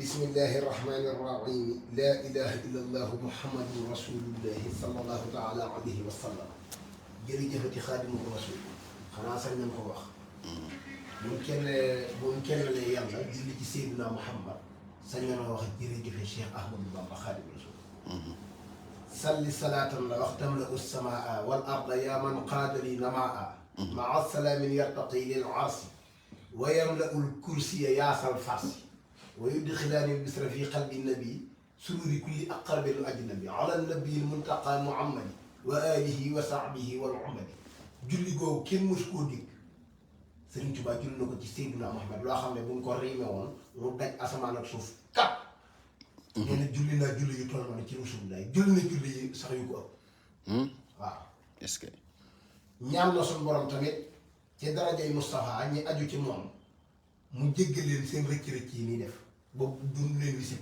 بسم الله الرحمن الرحيم لا إله إلا الله محمد رسول الله صلى الله تعالى عليه وسلم jërëjëfati xaadimu rasul xanaa sañ nañ ko wax buñ kenn la yàlla julli ci Seydina Muhammad sañ nañ wax jërëjëfe Cheikh Ahmadou Bamba xaadimu rasul salli salaatan la wax tamla ussamaa wal arda yaa man qaadali namaa maa salaamin yartaqi lil arsi wa yamla'ul kursiya yaasal farsi wa yudxilaani bisra fi qalbi nabi sururi kulli aqrabin ajnabi ala nabi muntaqa muhammadi wa alihi wa sahbihi wal umadi julli googu kenn mosu koo dégg Sëriñ Tuubaa julli na ko ci Seydina Muhammad loo xam ne buñ ko riime woon mu daj asamaan ak suuf kat nee na julli naa julli yu toll noonu ci Rasulullah julli na julli yi sax yu ko ëpp waaw est-ce que ñaan na suñu borom tamit ci darajay Moustapha ñi aju ci moom mu jéggal leen seen rëcc-rëcc yi nii def boobu dund leen wi si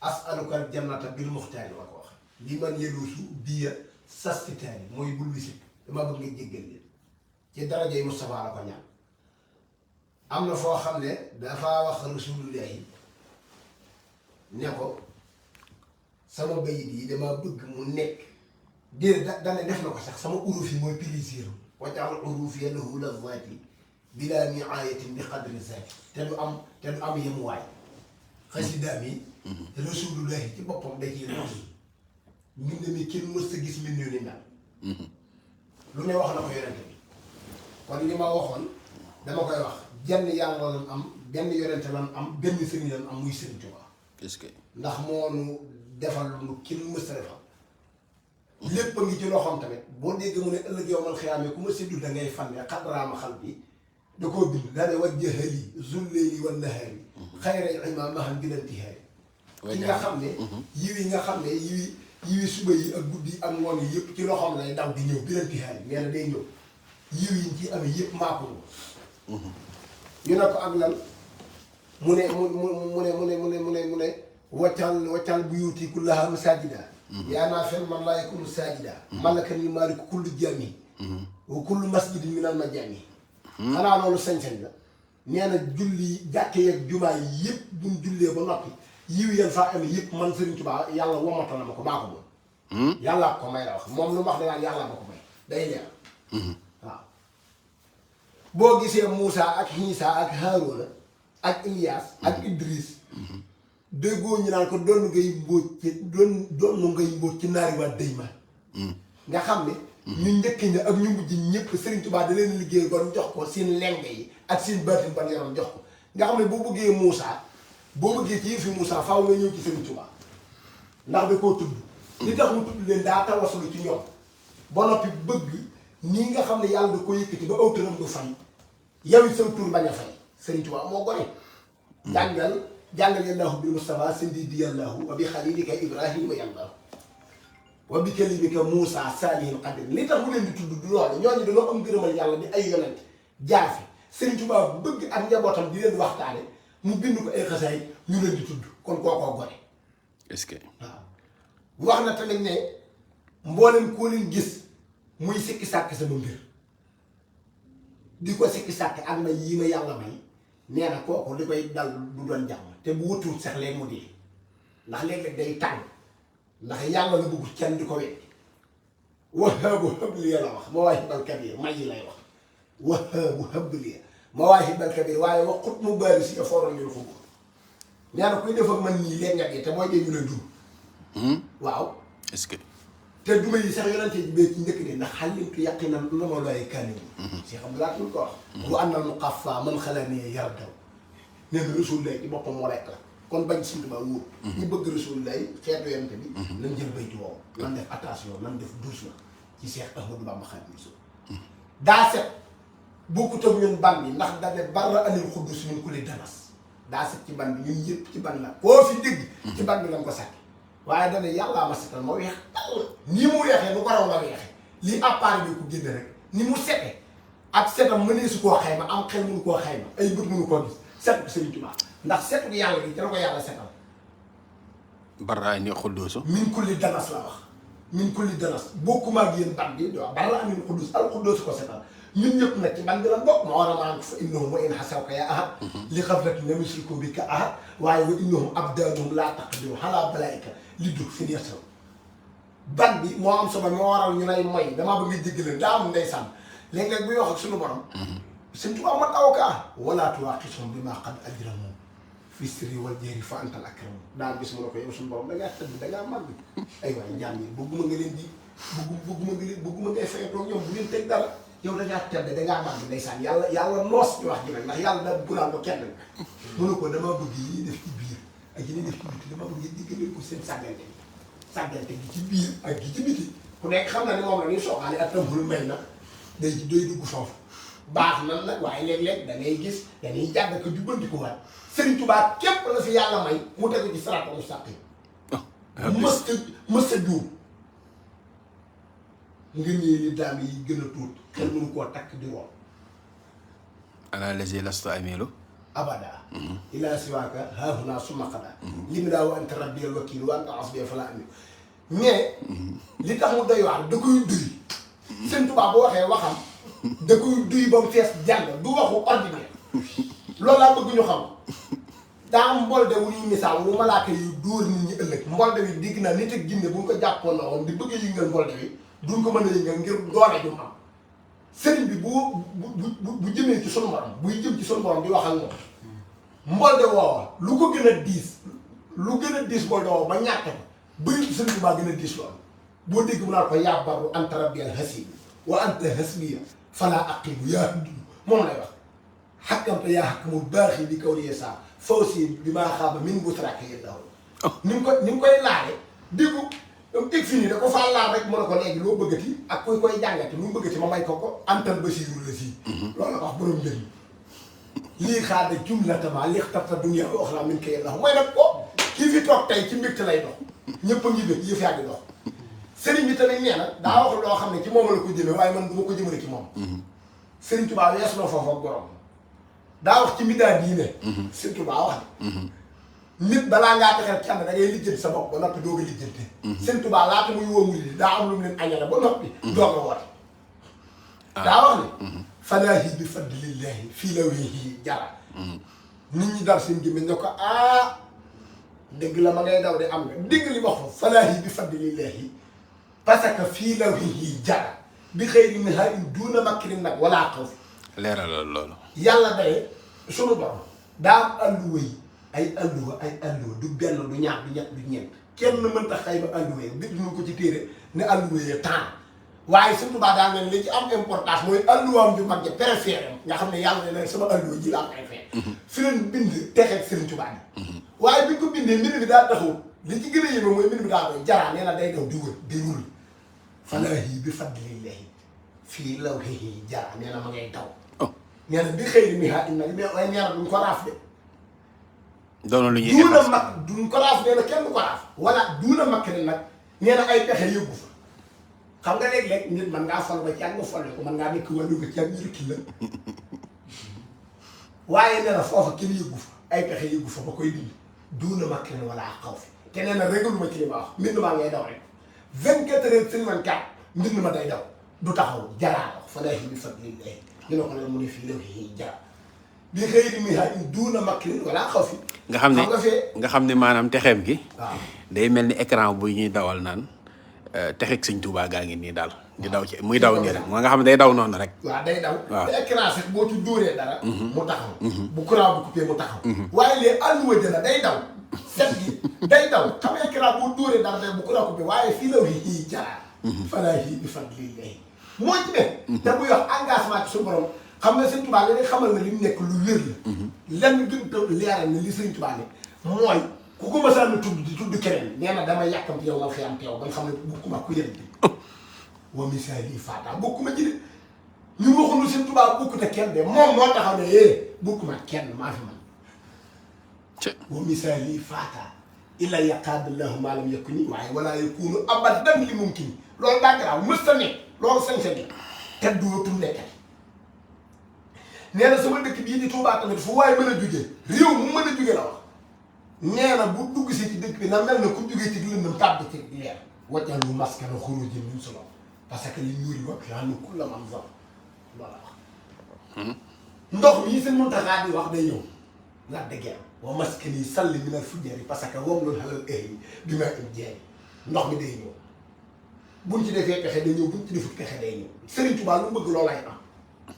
asalukal jannata bil muxtaari la ko wax li man yeluusu biya sastitaari mooy bul wi si dama bëgg nga jéggal leen ci darajay Moustapha la ko ñaan am na foo xam ne dafa wax Rasulullahi ne ko sama bayit yi dama bëgg mu nekk dée dane def na ko sax sama uruf yi mooy plaisir wajal uruf ya lahu la zaati bila niayatin bi qadri zaati te du am yemuwaay xasidaam yi Rasulullahi ci boppam da ciy nos mbind mi kenn mës sa gis mbind ni mel lu ne wax na ko yonente bi kon li ma waxoon dama koy wax jenn yàlla lan am benn yonente lan am benn sëriñ lan am muy Sëriñ Tuubaa est-ce que ndax moo nu defal lu kenn mës a defal lépp a ngi ci loxoom tamit boo dégg mu ne ëllëg yow man xiyaamee ku ma séddul da ngay fan ne xadraama xal bi da koo bind daa ne wajjahali zulleeli wan nahaari xayra imaam maham bilantihaari ki nga xam ne yiw yi nga xam ne yiwi suba yi ak guddi yi ak ngoon yi yëpp ci loxoom lay daw di ñëw bilantihaari nee na day ñëw yiw yi ñu ci amee yëpp maa ko ñu ne ko ak lan mu ne waccal buyuti kullaha masajida yaa naa fen man laa yakunu sajida malakan yu maaliku kullu jami wa kullu masjidin min al majami xanaa loolu sañ-sañ la nee na julli jàkke yeeg jumaa yi yëpp buñ jullee ba noppi yiw yeen faa am yëpp man Sëriñ Tuubaa yàlla womata na ma ko maa ko moom yàllaa ko may la wax moom lu mu wax danaan yàllaa ma ko may day leer waaw boo gisee Moussa ak Hiisa ak Haaruna ak Ilias ak Idris déggoo ñu naan ko doon ngay mbóot ci doon ngay mbóot ci naari waa day ma nga xam ne ñu njëkk ña ak ñu mujj ñëpp Sëriñ Tuubaa da leen liggéey ba jox ko seen leng yi ak seen baatin ban yaram jox ko nga xam ne boo bëggee Moussa boo bëggee ci yëfi Moussa faaw nga ñëw ci Sëriñ Tuubaa ndax da koo tudd li tax mu tudd leen daa tawasulu ci ñoom ba noppi bëgg nii nga xam ne yàlla da ko yëkkati ba aw turam du fay yow it sa tur bañ a fay Sëriñ Tuubaa moo gone jàngal yàllaahu bi Mustafa sindidi yàllaahu wa bi xalilika Ibrahima yàllaahu wa bi kalimika Moussa Salihil Qadim li tax mu leen di tudd du loolu ñooñu dañoo am gërëmal yàlla di ay yonent jaar fi Sëriñ Tuubaa bëgg ak njabootam di leen waxtaane mu bind ko ay xasaay ñu leen di tudd kon kookoo gone est-ce que waaw wax na tamit ne mboolem koo leen gis muy sikki sàkk sama mbir di ko sikki sàkk ak na yii ma yàlla may nee na kooku li koy dal du doon jàmm te bu wutul sax léegi mu dee ndax léeg-léeg day tàng ndax yàlla la bëgg kenn di ko weddi wahaabu habliya la wax mawaahibal kabir may yi lay wax wahaabu habliya mawaahibal kabir waaye waxut mu bari si fooroon ñu ko góor nee na kuy def ak man nii léeg nga dee te booy dee ñu la dum waaw est-ce que te duma yi sax yonente ji bee ci njëkk de ndax xalimtu yaqinan na ma looy kaaniwu Cheikh Abdoulaye ñu ko wax bu àndal mu xafa man xalaanee yar daw nee na Rasulullah ci boppam moo lekk la kon bañ Sëriñ Tuubaa wóor ñu bëgg Rasulullah xeetu yonente bi nañ jël bayti woowu nan def attention nan def doucement ci Cheikh Ahmadou Bamba Xaadimu Rasuul daa set bokkut ak ñun ban bi ndax da ne barra anil xuddus min kulli danas daa set ci ban bi ñun yëpp ci ban la koo fi dégg ci ban bi lañ ko sàkk waaye dana yàllaa ma setal ma weex tàll nii mu weexee nu ko raw la weexee lii appareil bi ko génne rek ni mu sete ak setam mënee su koo xayma am xel mënu koo xayma ay bët mënu koo gis set ko Sëriñ Tuubaa ndax setu yàlla gi dana ko yàlla setal baraay ni xuddoosu min kulli danas la wax min kulli danas bokkuma ak yéen bat bi waaw bala amin xuddus al xuddoosu ko setal ñun ñëpp nag ci ban bi la bokk moo war a maan fa innahum wa in xasawka ya ahad li xaflatin lam yushriku bika ahad waaye wa innahum abdaanuhum laa taqdiru ala balaika li dug fi yasaw ban bi moo am solo moo waral ñu lay moy damaa bëgg nga jéggaleen daa am ndeysaan léeg-léeg buy wax ak suñu borom sëñ Tuubaa man avocat wala tuwaqishum bi maa qad ajramu fi sirri wal jahri fa antal akram daal gis mu ne ko yow suñu borom da ngaa tëdd da ngaa màgg ay waay njaam yi bëgguma nga leen di bëgguma ngay fayatoo ñoom bu leen teg dara yow da ngaa tëdd da ngaa màgg ndeysaan yàlla noos ñu wax ji nag ndax yàlla da bunaan ko kenn mu ne ko damaa bëgg yi def ci biir ak yi def ci biti damaa bëgg diggaleen ko seen sàggante gi ci biir ak gi ci biti ku nekk xam na ne moom la ñuy sooxaale ak tam mel na day dugg foofu baax nan nag waaye léeg-léeg da ngay gis dañuy jàgg ko jubbanti ko waat Sëriñ Tuubaa képp la fi yàlla may mu tegu ci siraatal mustaqiim mës a juum nga ñëwee li daam yi gën a tuut xel mënu koo takk di woon ana lazi lastu amilu abada ila siwaaka haahuna summa qada li mu daa wa anta rabbiyal wakiil wa anta hasbiya falaa amilu mais li tax mu doy waar da koy duy Sëriñ Tuubaa bu waxee waxam da koy duy ba mu fees jàng du waxu ordinaire loolu laa bëgg ñu xam daa am mbolde wu ñuy misaal wu malaaka yu dóor nit ñi ëllëg mbolde wi digg na nit ak jinne bu ñu ko jàppoon na woon di bëgg a yëngal mbolde wi duñ ko mën a yëngal ngir doole ju mu am sëriñ bi bu jëmee ci sunu borom buy jëm ci sunu borom di wax ak moom mbolde woowa lu ko gën a diis mbolde woowa ba ñàkk ko bëri Sëriñ Tuubaa gën a diis loolu boo dégg mu naan ko yaa barru anta rabbiyal hasiib wa anta hasbiya falaa aqiimu yaa huddu moom lay wax xakkamte yaa xakkamul baaxi bi kaw liyee saa fawsi bi maa xaaba min butraaka yeddaw ni mu koy laale déggu eg fi nii da ko faa laal rek mën a ko léegi loo bëggati ak kuy koy jàngati lu mu bëggati ma may ko antal basiirul la sii loolu la wax borom mbir mi lii xaada jumlatama li xtarta dunya wa uxra min ka yeddaw mooy nag ko kii fi toog tey ci mbégte lay dox ñëpp a ngi bëgg yëf yaa ngi dox sëriñ bi tamit nee na daa wax loo xam ne ci moom la ko jëmee waaye man du ma ko jëmale ci moom Sëriñ Tuubaa wees na foofu ak borom daa wax ci middaa diine Sëriñ Tuubaa wax ne nit balaa ngaa texeel kenn da ngay lijjanti sa bopp ba noppi doog a lijjante Sëriñ Tuubaa laata muy woo murid daa am lu mu leen añale ba noppi doog a woote daa wax ne falaahi bi fadlillahi fii lawhihi jara nit ñi dal seen gémmiñ ne ko dëgg la ma ngay daw de am nga dégg li wax fa falaahi bi fadlillahi parce que fii lawhihi jara bi xëyri mihain duuna makrin nag walaa xaw leeralal loolu yàlla day sunu borom daa am alluwa yi ay alluwa du benn du ñaar du ñett du ñeent kenn mënta xayma alluwa yi bind ñu ko ci téere ne alluwa yi temps waaye surtout daa mel li ci am importance mooy alluwaam ju mag ja préféré nga xam ne yàlla ne sama alluwa ji laa préféré fi leen bind texeeg Sëriñ Tuubaa bi waaye bi ñu ko bindee mbind bi daa taxaw li ci gën a yéeme mooy mbind bi daa koy jaraa nee na day daw di wër di wër falaahi bi fadlillahi fii lawhihi jara nee na ma ngay daw nee na bi xëy na mihaa in nag waaye nee na duñ ko raaf de doon lu ñuy duuna mag duñ ko raaf nee na kenn du ko raaf wala duuna mag ne nag nee na ay pexe yëggu fa xam nga léeg-léeg nit man ngaa fal ba ci ak nga folle ko man ngaa nekk wàllu ba ci ak ñu rëkki la waaye nee na foofa kenn yëggu fa ay pexe yëggu fa ba koy dindi duuna mag ne wala xaw fi te nee na régalu ma ci li ma wax mbind maa ngay daw rek 24 heures sur 24 mbind ma day daw du taxaw jaraa wax falaahi bi fadlillahi ñu ne ko nag mu ne fii lawhihi jara bi xëyri mihain duuna makrin wala xaw fi nga xam ne maanaam texeem gi waaw day mel ni écran bu ñuy dawal naan texeeg Sëñ Tuubaa gaa ngi nii daal di daw ci muy daw nii rek moo nga xam ne day daw noonu rek waaw day daw te écran sax boo ci dóoree dara mu taxaw bu courant bu coupé mu taxaw waaye léegi alluwa jëla day daw set gi day daw xam nga écran boo dóoree dara day bu courant coupé waaye fii lawhihi jara falaahi bi fadlillahi moo ci ne te buy wax engagement ci suñu borom xam nga Sëñ Tuubaa li nga xamal na li mu nekk lu wér la lenn gën a leeral ne li Sëñ Tuubaa ne mooy ku ko mësaan na tudd di tudd keneen nee na dama yàkkamti yow nga xiyam teew ba nga xam ne bokkuma ku yël bi wa misaali faata bokkuma ji de ñu waxul Sëñ Tuubaa bokkute kenn de moom moo taxaw ne bokkuma kenn maa fi man wa misaali faata illa yaqaadallahu maa lam yakuni waaye wala yakunu abadan li mumkin loolu daa garaaw mës ta nekk loolu sañ-sañ la te dootul nekkati nee na sama dëkk bii di Touba tamit fu waaye mën a jugee réew mu mën a jugee la wax nee na bu dugg si ci dëkk bi na mel na ku jugee ci lëndëm tàbbi ci leer wajal lu maskana xurujin min solo parce que li ñuuri wax yaa nu kulla man zam loolu la wax ndox mi seen Muntaxa di wax day ñëw la dëggeem wa maskani salli minal fujjaari parce que wom loolu xalal ahli bi ma im jeeri ndox mi day ñëw buñ ci defee pexe day ñëw buñ ci defut pexe day ñëw Serigne Touba lu bëgg loolay am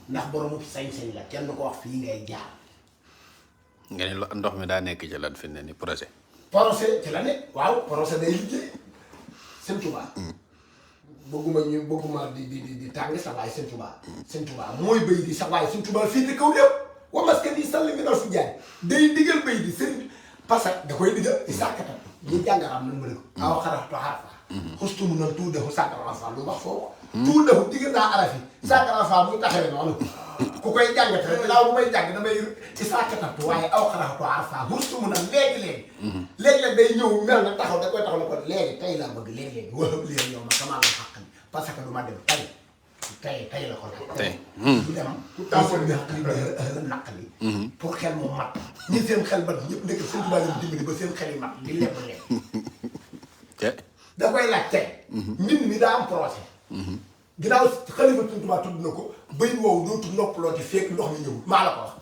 ndax boromu sañ-sañ la kenn du ko wax fii ngay jaar nga ne ndox mi daa nekk ci lan fi ne ni projet ci la ne waaw projet day liggéey Serigne Touba bëgguma di tàng sa waay Serigne Touba mooy béy di sa waay Serigne Touba fii te kaw lépp wa maskani salli minal fujjaari day digal béy di Serigne parce que da koy digal i sàkkatam ñu jàngaram nan mëne ko aw xaraxtu xarfa xustumu nan tout defu sàkkarafa lu wax foofu tout defu digg naa arafi sàkkarafa muy taxawee noonu ku koy jàngat rek laa bu may jàng damay ci sàkkatatu waaye aw xaraxtu xarfa xustumu nan léegi-léegi day ñëw mel na taxaw da koy taxaw na ko léegi tey laa bëgg léegi-léegi waxab léegi yow ma kamaa la xàq ni parce que du ma dem tey la ko la tey du dem ku tàmbali bi xaq li naq li pour xel mu mat ñi seen xel mat ñëpp nekk seen tubaab leen dimbali ba seen xel yi mat di lepp leen da koy laaj tey mbind mi daa am projet ginnaaw xalifa Sëñ Tuubaa tudd na ko bëy woowu dootu noppaloo ci fekk ndox mi ñëwul maa la ko wax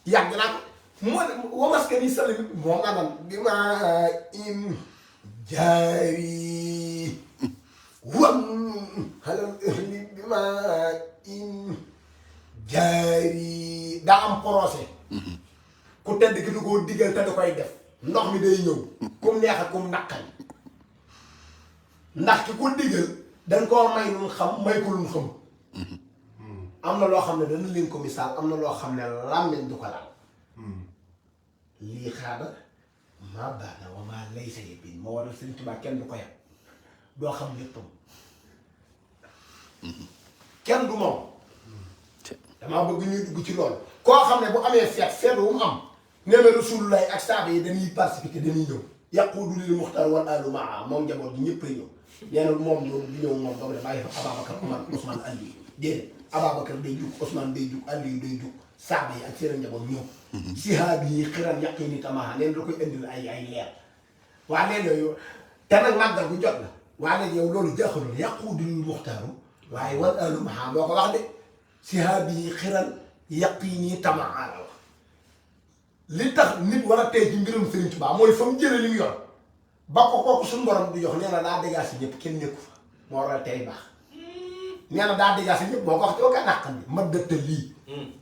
yàgg naa ko moo wa maskani salli moom nga naan bi ma im jaari wam xalal ahli bi ma im jaari daa am projet ku tedd ki du koo digal te da koy def ndox mi day ñëw kum neex ak kum naqari ndax ki ko digal dañ koo may lu xam may ko lu xam am na loo xam ne dana leen ko misaal am na loo xam ne làmmiñ du ko laal lii xaada maa baana wa maa laysa yabin moo waral Sëriñ Tuubaa kenn du ko yab doo xam léppam kenn du moom damaa bëgg ñuy dugg ci loolu koo xam ne bu amee feet wu mu am nee na Rasulullah ak saaba yi dañuy participer dañuy ñëw yaquudu lil muxtaar wal aalu maa moom njaboot gi ñëpp a ñëw nee na moom loolu di ñëw moom dama def bàyyi fa Ababacar Omar Ousmane Aliou déedéet Ababacar day jug Ousmane day jug Aliou day jug saaba yi ak seen njaboot ñëw sihaab yi xiran yàqi ni tamaha neen da koy indil ay leer waa leen yooyu te nag màggal bu jot la waa léegi yow loolu jaaxalul yaquudu lil muxtaaru waaye wal aalu maa moo ko wax de sihaab yi xiran yàqi ni tamaha la wax li tax nit war a tey ci mbirum Serigne Touba mooy fa mu jëlee li mu yor ba ko kooku suñu borom di jox nee na daa dégage si ñëpp kenn nekku fa moo war a tey baax nee na daa dégage si ñëpp boo ko wax ci oo ka nàqam bi maddata lii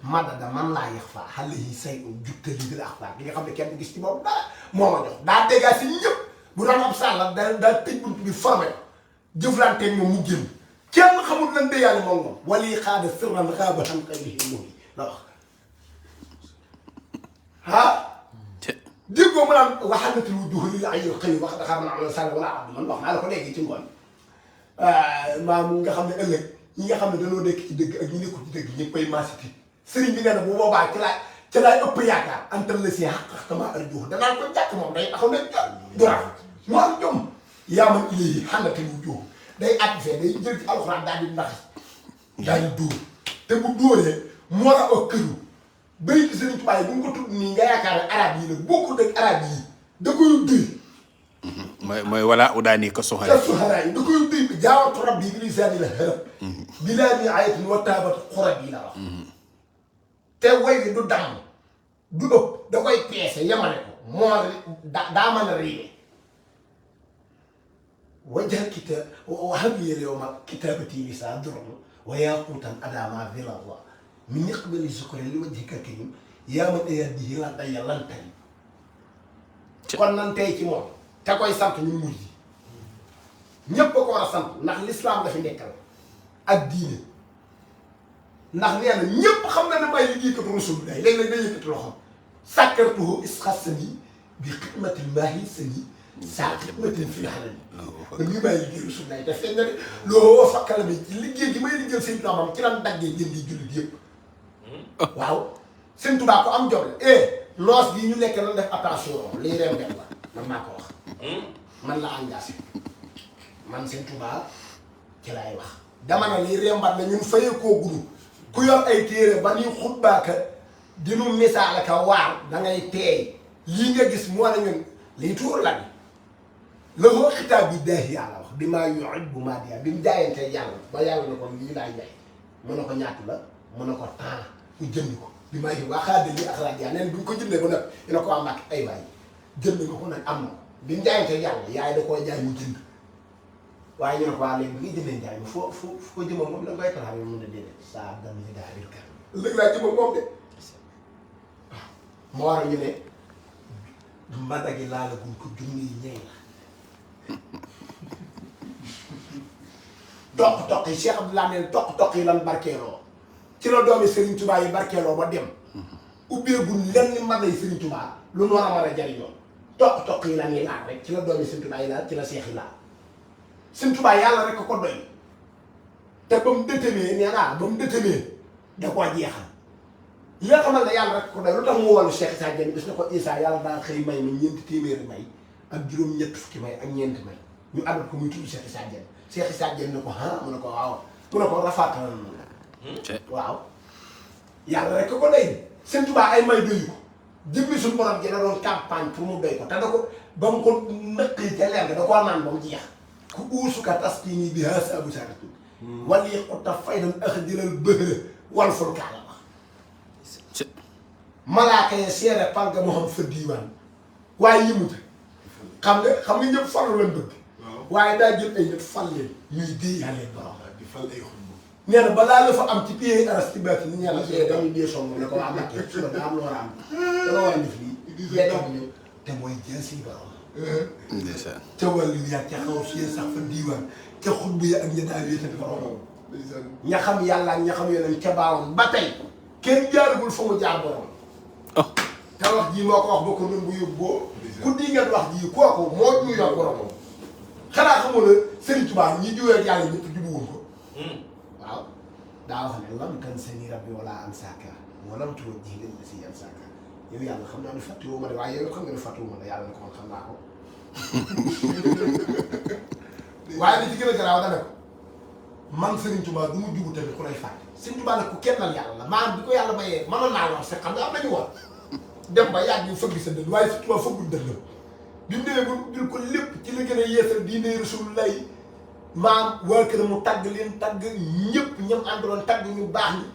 maddada man laa yax faa xale yi say jutta lii di la axbaar li nga xam ne kenn du gis ci moom dara moo ma jox daa dégage si ñëpp bu doon ab sàlla daa tëj bunt bi formé jëflanteeg moom mu génn kenn xamul lan de yàlla moom wali xaada sirran xaaba xam kay bi mooy la wax déggoo mu naan waxanatul wujuh lil hayyil qayyum wax daxaa mën a amal sànni wala abdu man wax naa la ko léegi ci ngoon maam nga xam ne ëllëg ñi nga xam ne dañoo nekk ci dëgg ak ñi nekkul ci dëgg ñëpp koy maasiti sëriñ bi nga ne bu boobaa ci laay ëpp yaakaar antal la si xaqaxtama arjuh danaa ko jàkk moom day taxaw ne duraf mu am jom yaa man ilayhi xanatul wujuh day atfee day jël ci alxuraan daal di ndax daal di dóor te bu dóoree mu war a ak këru béy Sëriñ Tuubaa bu ñu ko tudd nii nga yaakaar ne arab yi la bokkul ak arab yi da koy duy. mooy wala udaani ko soxara. te soxara yi da koy duy bi jaawatu rabbi bi lisaani la xërab. bilaa ni ayatin wa taabatu xurab yi la wax. te way bi du damm du ëpp da koy peese yemale ko moo daa mën a riime. wajjal kitaab wa habliya yawma kitaabati lisaa durum wa yaaquutan adaama villallah min iqbali sukri li wajhika karim yaa man ayadihi lan day lan tey kon nan tey ci moom te koy sant ñun murid yi ñépp a ko war a sant ndax l'islam la fi nekkal ak diine ndax nee na ñépp xam na ne may liggéeykatu Rasulullah léeg-léeg day yëkkati loxoom sàkkartuhu isxasani bi xidmatil maahi sani saa xidmatin fi xalal yi ñu may liggéey Rasulullah te feeñ na ne loo fakkala bi ci liggéey gi may liggéeyal seen doomam ci lan daggee jën di jullit yëpp waaw Sëñ Tuubaa ko am jom la loos gi ñu nekk nan def attention lii reem dem la man maa ko wax man la engagé man Sëñ Tuubaa ci laay wax dama ne lii rembat la ñun fayee koo gudu ku yor ay téere ba ñuy xutbaaka dinu misaal ka waar da ngay teey lii nga gis moo ne ñun lii tuur la la ko xitaab bi daahi yàlla wax bi maa yuhibbu maadiya bi mu jaayantee yàlla ba yàlla na ko lii laay jaay mu ne ko ñaata la mu ne ko temps mu jënd ko bi may waa xaadal yi ak rajo nee na bi ñu ko jëndee ba nag dina ko waa Mbàkke ay waay jënd nga ko nag am na bi mu jaayante yàlla yaay da koo jaay mu jënd waaye ñu ne ko waa léegi bi nga jëndee jaay ma foo ko jëmoon moom da ngay taxaw yow mun a déedéet saa gan li daa bir kar léegi laa jëmoon moom de waaw moo war a ñu ne mbada gi laalagul ko junni yi ñey la toq yi Cheikh Abdoulaye neen toq yi lan barkeeloo ci la doomi Serigne Touba yi barkeeloo ba dem ubbeegul lenn mbada yi Serigne Touba lu nu war a mën a jariñoo toq yi lan yi laal rek ci la doomi Serigne Touba yi laal ci la Cheikh yi laal Serigne Touba yàlla rek ko doy te ba mu détenee nee naa ba mu détenee da koo jeexal li nga xamal ne yàlla rek ko doy lu tax mu wàllu Cheikh Issa Diène bis na ko Issa yàlla daa xëy may ma ñeenti téeméeri may ak juróom-ñett fukki may ak ñeenti may ñu adat ko muy tudd Cheikh Issa Diène Cheikh Issa Diène ne ko ah mu ne ko waaw mu ne ko rafaatal na waaw yàlla rek ko doy Sëñ Tuubaa ay may doyu ko jëmmi suñu borom ji da doon campagne pour mu doy ko te da ko ba mu ko nëqi ca leer ga da koo naan ba mu jeex ku uusuka taskini bi haasa abu saratu wala xutta faydan ax jëlal bëhra wal fulkaa la wax malaaka ya seere palga moo xam fa diiwaan waaye yi muta xam nga ñëpp falu lañ bëgg waaye daa jël ay nit fal leen ñuy dee yaa leen borom di fal ay xutbu nee na balaa la fa am ci pied aras ci baati ni ñàlla dañuy dee song ne ko waa Mbàkke suba daa am lu war a am dama war a def lii léegi ñëw te mooy jees yi borom ca wàllu yaag ca xaw si sax fa diiwaan ca xutbu ya ak ña daa wéetati borom ña xam yàlla ak ña xam yeneen ca baawam ba tey kenn jaaragul fa mu jaar borom te wax jii moo ko wax ba ko nun bu yóbboo ku di ngeen wax jii kooku moo juuyoo borom xanaa xamoo ne Serigne Touba ñi juwee ak yàlla ñëpp jubuwul ko waaw daa wax ne lam kan seni rabbi wala am saaka walam tuwa ji leen si yan saaka yow yàlla xam naa ne fàttiwuma de waaye yow xam nga ne fàttiwuma de yàlla ne ko man xam naa ko waaye li ci gën a garaaw dana ko man Serigne Touba du mu jubu tamit ku lay fàtte Serigne Touba nag ku kennal yàlla la maanaam bi ko yàlla mayee mënoon naa wax sax xam nga am nañu woon dem ba yàgg ñu fëgg sa dënn waaye Serigne Touba fëggul dënn bi mu demee ba bil ko lépp ci la gën a yeesal diine Rasulullah maam waa kër mu tagg leen tagg ñëpp ñam àndaloon tagg ñu baax ñi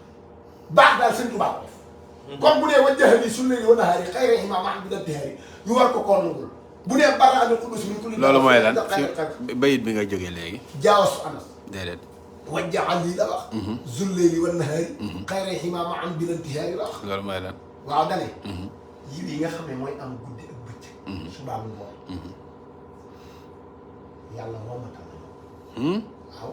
baax daal Serigne Touba ko def comme bu dee wajjahali sullayli wa nahaari xayra imaam bi da teeri ñu war ko koo nangul bu dee bara amee xudus mi kulli loolu mooy lan bayit bi nga jógee léegi jaawasu anas déedéet wajjahali la wax zullayli wa nahaari xayra imaam bi da teeri la wax loolu mooy lan waaw dane yiw yi nga xam ne mooy am guddi ak bëccëg subaa mu ngoon yàlla woomatal waaw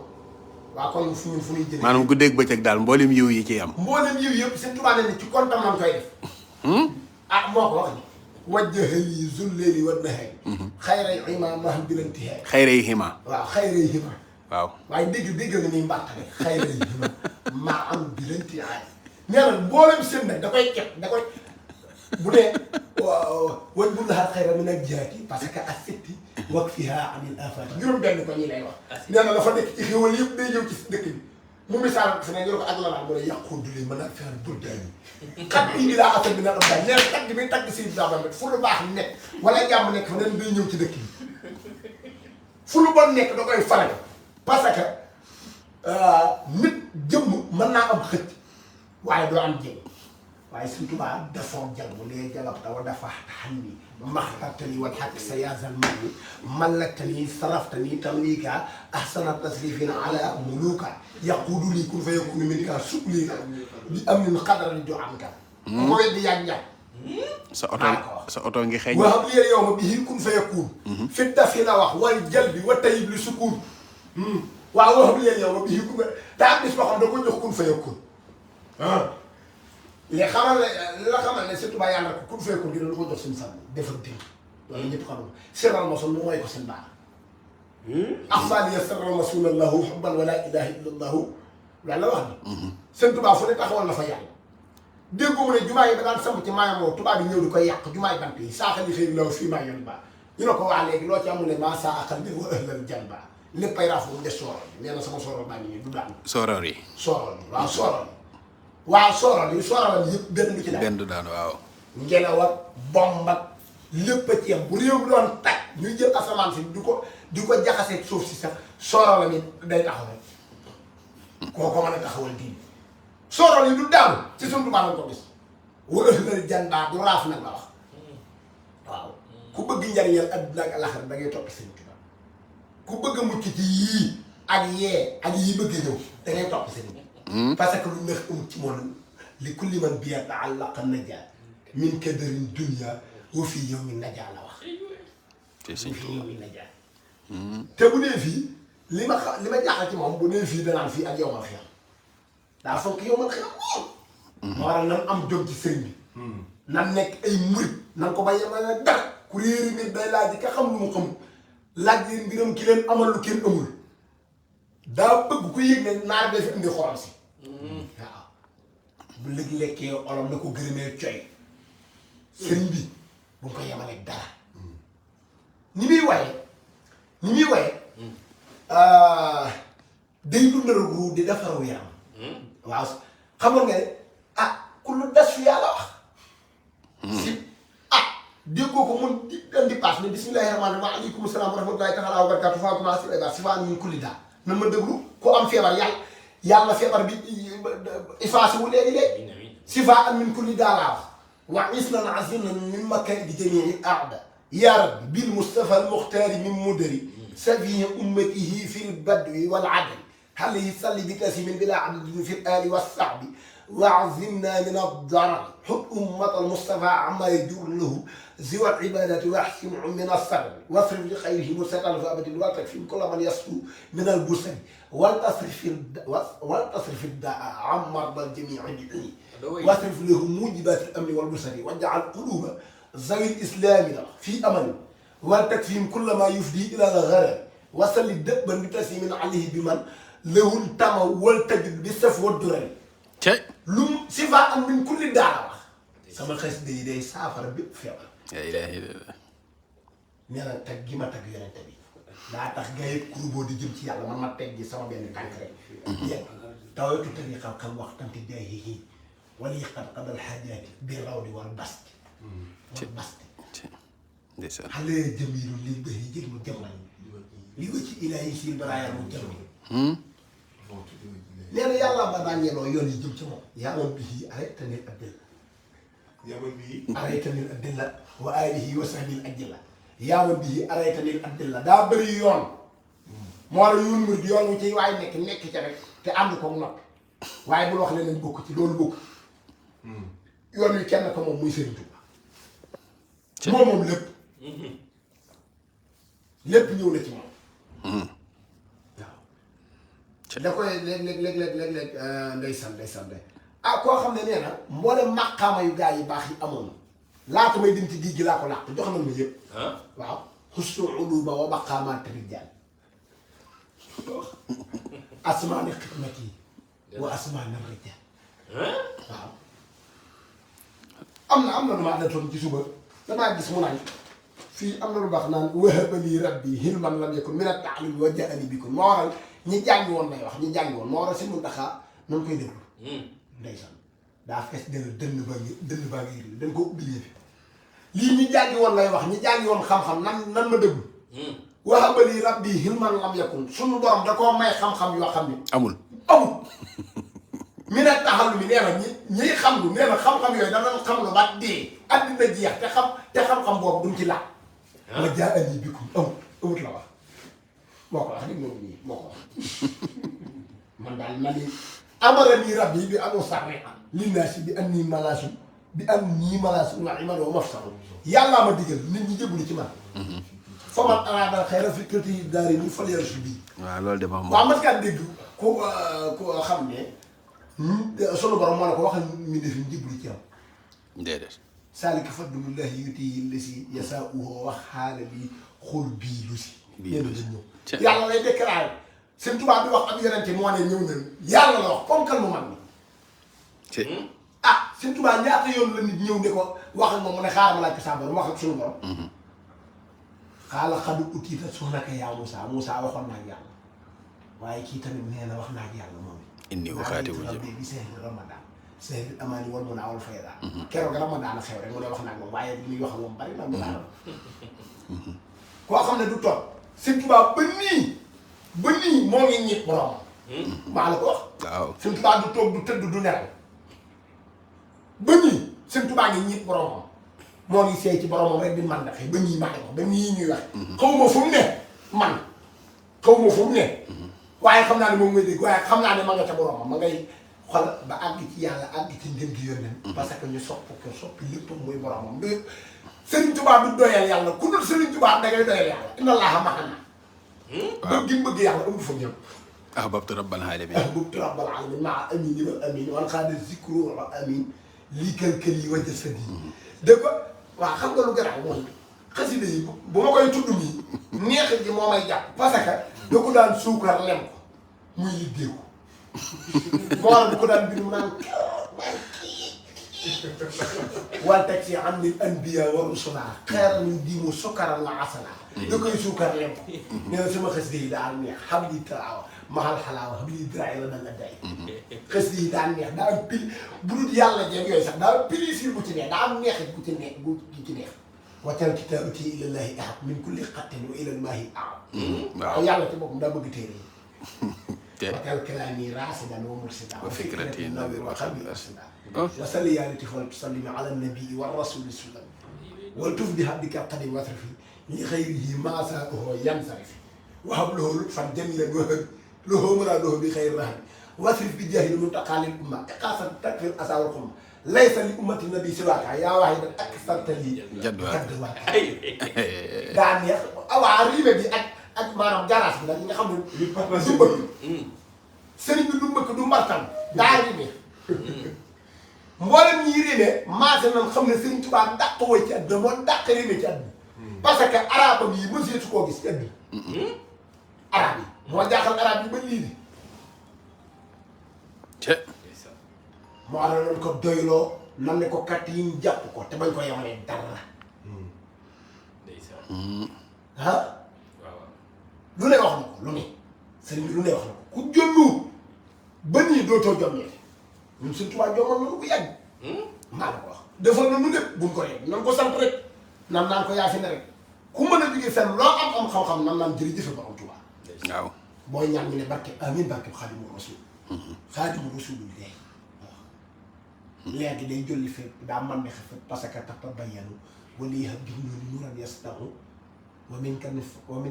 waaw kon fu ñuy jëlee maanaam guddeeg bëccëg daal mboolem yiw yi ciy am mboolem yiw yëpp Sëñ Tuubaa ne ci kontam lañ koy def ah moo ko wax ni wajjahali zulleeli wa nahaari xayray imaam maham bilantihaari xayray hima waaw xayray hima waaw waaye dégg nga ni mbàttale xayray hima maa am bilantihaari nee na mboolem seen nag da koy kepp da koy bu dee wañ bu laxaat xayra min ak jaati parce que ak setti wak fiha anil afati juróom benn ko ñi lay wax nee na dafa nekk ci xéwal yëpp day ñëw ci dëkk bi mu misaal fi ne ñu ko ak la naan mu ne yàqoondule mën a faire buddaani xat bi di laa affaire bi na am daal nee na tagg bi tagg si daban rek fu lu baax nekk wala jàmm nekk fa neen day ñëw ci dëkk bi fu lu bon nekk da koy faral parce que nit jëmm mën naa am xëcc waaye doo am jëmm waaye Sëñ Tuubaa dafoon jàng bu lee jalab tawa dafa xam ni maxtartani wal xaq sa yaasal man ni mallaktani saraftani tamlika ahsana tasrifina ala muluka yaquudu lii kun fa yakunu min ka sublika bi am nin xadaral jo am ka ko weddi yàgg ñàkk sa oto ngi xeeñ waxam li yow ma bii kun fa yakun fi dafi la wax wal jal bi wa tayib li sukuun waaw waxam li yow ma bii kun te am bis boo xam da ko jox kun fa yakun li xamal ne li la xamal ne surtout ba yàlla ko ku fekkoon dina lu ko jox seen sàmm defal dégg loolu ñëpp xamul seeral ma son mu mooy ko seen baax afali yasarral masuna lahu xubban wala ilaha illa allahu loolu la wax ni seen tubaab fu ne taxawal na fa yàlla déggoo mu ne jumaa yi da daan samp ci maayamoo tubaab yi ñëw di koy yàq jumaa yi bant yi saaxali xëy law fii maa yoon ba ñu ne ko waa léegi loo ci amul ne maa saa akal bi wa ahlal janba léppay raaf bu mu des soorool bi nee na sama soorool baa ngi nii du daan soorool yi soorool yi waaw soorool yi waaw soorool yi soorool yëpp benn du ci daan benn du daan waaw ngelaw ak bomb ak lépp a ci yam bu réew bi doon taj ñuy jël asamaan si di ko jaxasee suuf si sax soorool mi day taxaw rek koo ko mën a taxawal diin soorol yi du daanu ci Sëñ Tuubaa lañ ko gis wa ëhlal janna du raaf nag la wax waaw ku bëgg njariñal adduna ak alaxira da ngay topp Sëñ Tuubaa ku bëgg a mucc ci yii ak yii bëgg ñëw da ngay topp Sëñ parce que lu neex amul ci moom li kulli man bi ta'allaqa najaa min kadarin dunya wa fii yawmin najaa la wax te Sëñ fii yawmin najaa te bu dee fii li ma jaaxal ci moom bu dee fii danaan fii ak yowmal xiyam daa fonk yowmal xiyam moom moo waral nan am jom ci sëriñ bi nan nekk ay murit nan ko bàyyi ma ne dara ku réeri mbir day laaj ka xam lu mu xam laaj leen mbiram ki leen amal lu kenn amul daa bëgg ku yëg ne naar day fi indi xorom si waaw bu léegi lekkee olom na ko gërëmee coy sëriñ bi bu ko yemale dara ni muy waye day dundal ruu di defaru yaram waaw xamoon nga ne ku lu des fi yàlla wax si déggoo ko mun di paas ne bismillahi rahmaani rahim wa aleykum salaam wa rahmatullahi taala wa barakatu fa commencé ba si fa min kulli daa nan ma déglu ku am feebar yàlla feebar bi effacé wu léegi sifa am min kulli daa laa wax wa isnan asinan min makkan di jamii aada ya rabbi bil mustafa al muxtaari min mudari safihi ummatihi fi l badwi wal adli alayhi salli bi taslimin bila adadin fi l ali wa sahbi واعزمنا من الضرر حب أمة المصطفى عما يجور له زوى العبادة واحسن من الصبر واصرف لخيره مسكا فأبد وتكفي كل من يصفو من البسل والتصرف الداء عن مرضى الجميع دعي واصرف له موجبات الأمن والبسل واجعل قلوب ذوي الإسلام في أمل وتكفيهم كل ما يفدي إلى الغرر وصل الدأبا بتسليم عليه بمن له التمى والتجد بالسف والدرر lu sifa am min kulli daara wax sama xes yi day saafara bépp feebar la ilaha illallah nee na tag gi ma tag yonente bi daa tax gars yi kurboo di jëm ci yàlla man ma teg gi sama benn tànk rek yéen tawaytu tariqa kam waxtante jaahihi wali qadal xaajaati bi raw di wal basti ndeysaan xale jamilu li bëri jëg mu jëmmal li wa ci ilaahi si baraayal mu jëmmal nee na yàlla ma daan yenoo yoon yi jëm ci moom yaaman bihi araytanil adilla wa alihi wa sahbil ajilla yaaman bihi araytanil adilla daa bëri yoon moo la yoon murid yoon wu ci waaye nekk ca rek te ànd ko noppi waaye bul wax leneen bokk ci loolu bokk yoon wi kenn ko moom muy Sëriñ Tuubaa moom lépp ñëw na ci moom da koy léeg-léeg ndeysaan koo xam ne nee na mboolem maqaama yu gaa yi baax yi amoon laata may dem ci géej gi laa ko làq jox na ma yëpp waaw xusnu uluba wa maqaamaat rijaal asmaani xidmati wa asmaani rijaal waaw am na lu ma àndatoon ci suba damaa gis mu naan fii am na lu baax naan wahaba lii rabbi hilman lam yakun min at-ta'lim wa ja'ani bikum moo waral ñi jàngi woon lay wax ñi jàngi woon moo waral si Muntaxa noonu koy déglu ndeysaan daa fees dënn baa ngi dañ ko ubbilee fi lii ñi jàngi woon lay wax ñi jàngi woon xam-xam nan ma déglu wahaba lii rabbi hilman lam yakun suñu borom da koo may xam-xam yoo xam ne amul mi ne taxal mi nee na ñi xam lu nee na xam-xam yooyu danañ xam lu ba dee àddina jeex te xam-xam boobu duñ ci laaj wa ja'ani bikum amut la wax moo ko wax rek moom nii moo ko wax man daal ma ni amarani rabbi bi an usarriha linnaasi bi anni malaasun wa iman wa mafsal yàllaa ma digal nit ñi jébbalu ci man fa man araada xayra fikrati daari ni fal yarsu bii waaw loolu de moom waaw mas kaa dégg ku xam ne sunu borom moo ne ko waxal mi def ñu jébbalu ci am déedéet saalika fadlullahi yutiihi llazii yasaa'uhu wax xaala bi xool bii lu si nee na dañ ñëw yàlla lay déclaré seen tubaab bi wax ak yonente moo ne ñëw nañ yàlla la wax ponkal mu mag mi seen tubaab ñaata yoon la nit ñëw ne ko wax ak moom mu ne xaaral ma laaj ko saa borom wax ak suñu borom xaala xadu utiita sunnaka yaa Moussa waxoon naa ak yàlla waaye kii tamit nee na wax naa ak yàlla moom inni waxaati wu jëm bi sehri ramadan sehri amaani wal mun a wal fayda keroog ramadan a xew rek mu ne wax naa ak moom waaye li muy wax ak moom bari na mu daal koo xam ne du toog seen tubaab ba nii moo ngi ñit borom maa la ko wax. waaw Sëñ Tuubaa du toog du tëdd du nelaw ba nii Sëñ Tuubaa ngi ñiit boromam moo ngi seey ci boromam rek di man daxee ba nii maa ngi wax ba nii ñuy wax. xaw ma fu mu ne man xaw ma fu mu ne. waaye xam naa ne moom ngay dégg waaye xam naa ne ma nga ca boromam ma ngay xol ba àgg ci yàlla àgg ci ngën gi yónneen. parce que ñu sopp ko soppi lépp muy boromam de Sëriñ Tuubaa du doyal yàlla ku dul Sëriñ Tuubaa da ngay doyal yàlla inna Allaaha ma'anaa. waaw bëgg gi mu bëgg yàlla amul fa ñëw. ahbabtu rabbal alamin ahbabtu rabbal alamin maa amiin wal amiin wal xaada zikru wal amiin lii kal yi wajja sa di dégg nga waaw xam nga lu garaaw mooy xasida yi bu ma koy tudd nii neexit gi moo may jàpp parce que da ko daan suukar lem ko muy liggéeyu moo war bu ko daan bind mu naan wal teg si am ni anbiya wa rusula xeeral ñu di mu sukkaral la asala da koy suukar lem ko nee na sama xasida yi daal neex xam li talaawa maxal xalaawa xam li diraay la danga day xasida yi daan neex daa am pil bu dul yàlla jeeg yooyu sax daa am plaisir bu ci neex daa am neexit bu ci neex bu ci neex waccal kitaabati ilallahi ahab min kulli xattin wa ilal maahi ahab waaw yàlla ci boppam daa bëgg téere yi waccal kalaami raasidan wa mursida wa fikrati nawir wa xalbi arsida wa salli yaa latiif wa tusallim ala nabii wa rasuli sallam wal tuf bi habdika qadim wasrafi li xayrihi maa saahu yansarifi wa hab lahu fan jamilan wa hab lahu muraaduhu bi xayri rahmi wasrif bi jaahil muntaqaa lil umma iqaasan takfir asaawal xumma laysa li ummati nabi siwaaka yaa waahidan ak sartali jadwaaka daa neex awaa riime bi ak maanaam garaas bi nag ñi nga xam ne du mbëkk sëriñ bi du mbëkk du mbartal daa riime mboolem ñi riime maase nañ xam ne Sëriñ Tuubaa dàq woy ci àdduna moo dàq riime ci àdduna parce que arabe yi mëseetu koo gis ci àdduna arabe yi moo jaaxal arabe yi ba lii bi moo ala loolu ko doyloo nan ne ko kat yi ñu jàpp ko te bañ ko yemalee dara ah lu ne wax na ko lu ne sëriñ bi lu ne wax na ko ku jommu ba nii dootoo jommee ñun Sëriñ Tuubaa jommal nañu bu yàgg maa la ko wax defal na nu lépp buñ ko yegg nan ko sant rek nan naan ko yaa fi ne rek ku mën a jógee fenn loo am xam-xam nan naan jërëjëf Borom Tuubaa waaw booy ñaan ñu ne barke amiin barke Xaadimu Rasuul Xaadimu Rasuul léegi day jolli fépp daa man ne xef parce que tax bayyanu wala yi xam gis ñu nuuran yastahu wa min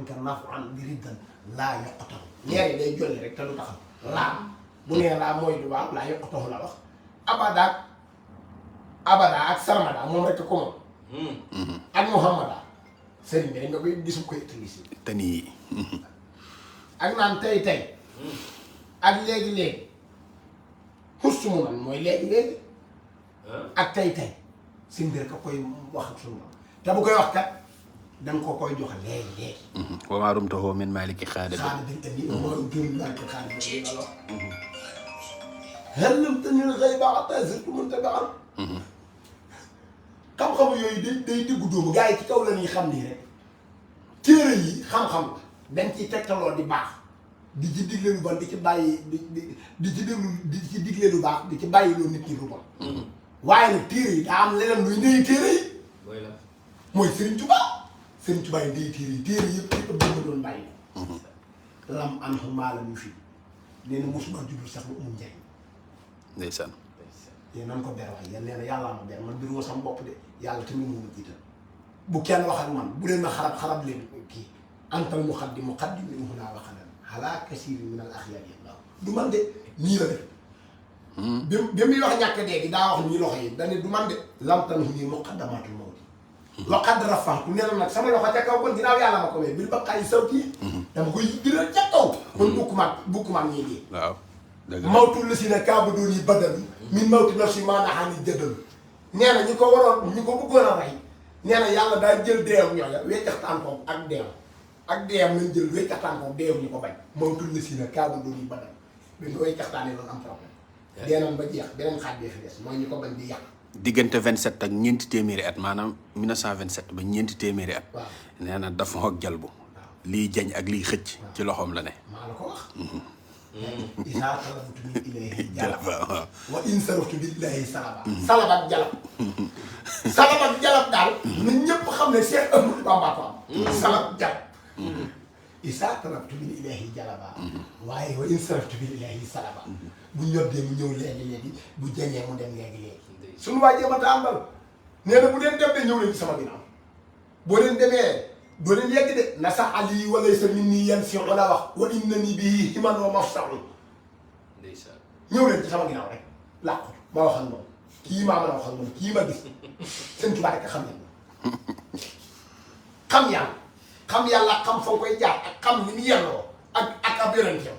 ka naf'an bi riddan laa yoqatahu léegi day jolli rek te du taxaw laa bu nee laa mooy du waaw laa yoqatahu la wax abada ak sarmada moom rek ko moom ak muhammada sëriñ bi dañ nga koy gisu koy utilisé te nii ak naan tey ak léegi-léegi xustu mu nan mooy léegi-léegi ak tey si mbir ka koy wax ak sunu te bu koy wax kat danga ko koy joxe léegi wa maa rumtahu min maaliki xaada bi indi maa rumtahu min maaliki xaada bi nga wax hal lam tanil ghayba hatta zirtu muntabi'an xam-xamu yooyu day diggu dóomu gars yi ci kaw la ñuy xam nii rek téere yi xam-xam dañ ciy tegtaloo di baax di ci digle lu bon di ci bàyyi di ci déglu di ci digle lu baax di ci bàyyi loo nit ñi lu bon waaye nag téere yi daa am leneen luy ndey téere yi mooy Sëriñ Tuubaa Sëriñ Tuubaa yi ndey téere yi yëpp yëpp dama doon bàyyi lam an xumaala ñu fii nee na mosuma judul sax mu amul njëriñ ndeysaan yéen nan ko ber waay yéen nee na yàllaa ma ber man biruma sama bopp de yàlla tamit moo ma jiital bu kenn wax ak man bu leen ma xarab leen kii antal muqaddim min hunaa wa xadan ala kasiirin min al axyaar yàlla du man de nii la def bi muy wax ñàkk dee gi daa wax nii loxo yi dane du man de lamtan hu nii muqaddamaatul mawti waqad rafa'tu nee na nag sama loxo ca kaw kon ginnaaw yàlla ma ko wee bil baqaa'i sawti dama koy diral ca kaw kon bukkumaan ñii dee waaw mawtul la si ne kaabu doon yi badal min mawti nafsi maa naxaani jëdal nee na ñi ko waroon ñi ko bëggoon a rey nee na yàlla daal jël deewam ñooña weccaxtaan ko ak deewam lañ jël weccaxtaan ko deewam ñu ko bañ mawtul la si ne kaabu doon yi badal bi nga weccaxtaanee loolu am problème deenam ba jeex beneen xaaj bee fi des mooy ñu ko bañ di yàq diggante 27 ak ñeenti téeméeri at maanaam 1927 ba ñeenti téeméeri at waaw nee na dafa ak jalbu lii jañ ak lii xëcc ci loxoom la ne maa la ko wax isaa talabtu min ilayhi jalaba wa in saraftu billahi salaba salab ak jalab daal na ñëpp xam ne Cheikh Ahmadou Bamba ko am salab jalab isa tarabtu bil ilahi jalaba waaye wa in saraftu bil ilahi salaba bu ñoddee mu ñëw léegi bu jañee mu dem léegi suñu waa jéem a tàmbal nee na bu leen dem de ñëw leen ci sama ginnaaw boo leen demee doo leen yegg de na sax ali walay sa min nii yan si wala wax wa inna ni bii himan wa mafsaun ñëw leen ci sama ginnaaw rek làqu ma wax ak moom kii maa mën a wax ak moom kii ma gis seen Tuubaa rek xam yàlla xam yàlla xam fa nga koy jaar ak xam li mu yelloo ak ab yonenteem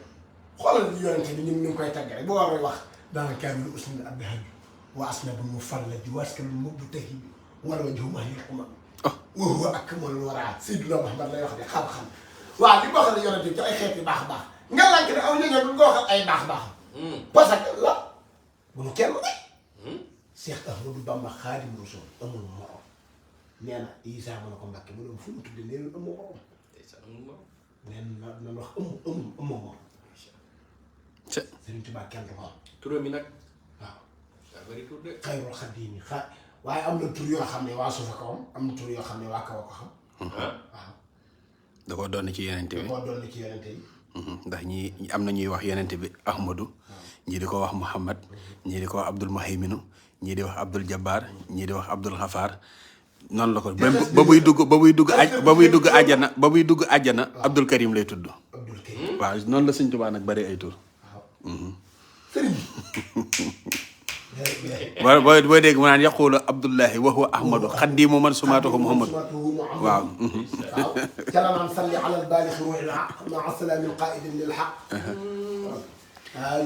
xoolal li yonente bi ñu ngi koy tagg rek boo war a wax daana kaamil usnil abdahaju wa asnabul mufallaju waskalul mubtahi wala wajhu mahliquma wa huwa akmalul wara Seydina Muhammad lay wax de xam-xam waaw li ko waxal yonente bi ci ay xeeti baax baax nga lànk ne aw ñoño du nga waxal ay baax baax parce que la bu nu kenn de Cheikh Ahmadou Bamba Xaadimu Rasuul amul morom nee na Isa mën na ko Mbàkke mu doon fu mu tudde nee na amul morom nee na nan wax amul morom Sëriñ Tuubaa kenn du ko am turam yi nag waaw daa bëri tur de xayrul xadiimi waaye am na tur yoo xam ne waa suufa ko am na tur yoo xam ne waa kaw a ko xam waaw da koo doon ci yenente bi da koo doon ci yenente yi ndax ñi am na ñuy wax yenente bi Ahmadou ñii di ko wax Muhammad ñii di ko wax Abdul Muhayminu ñii di wax Abdul Jabbar ñii di wax Abdul Xafaar noonu la ko ba buy dugg àjjana Abdul Karim lay tudd Abdul Karim waaw noonu la Sëñ Tuubaa nag bari ay tur sëriñ booy dégg mu naan yaqulu Abdullahi wa huwa Ahmadu xaddimu man sumaatuhu Muhammadu waaw كلام صلي على البالغ روح الحق مع السلام القائد للحق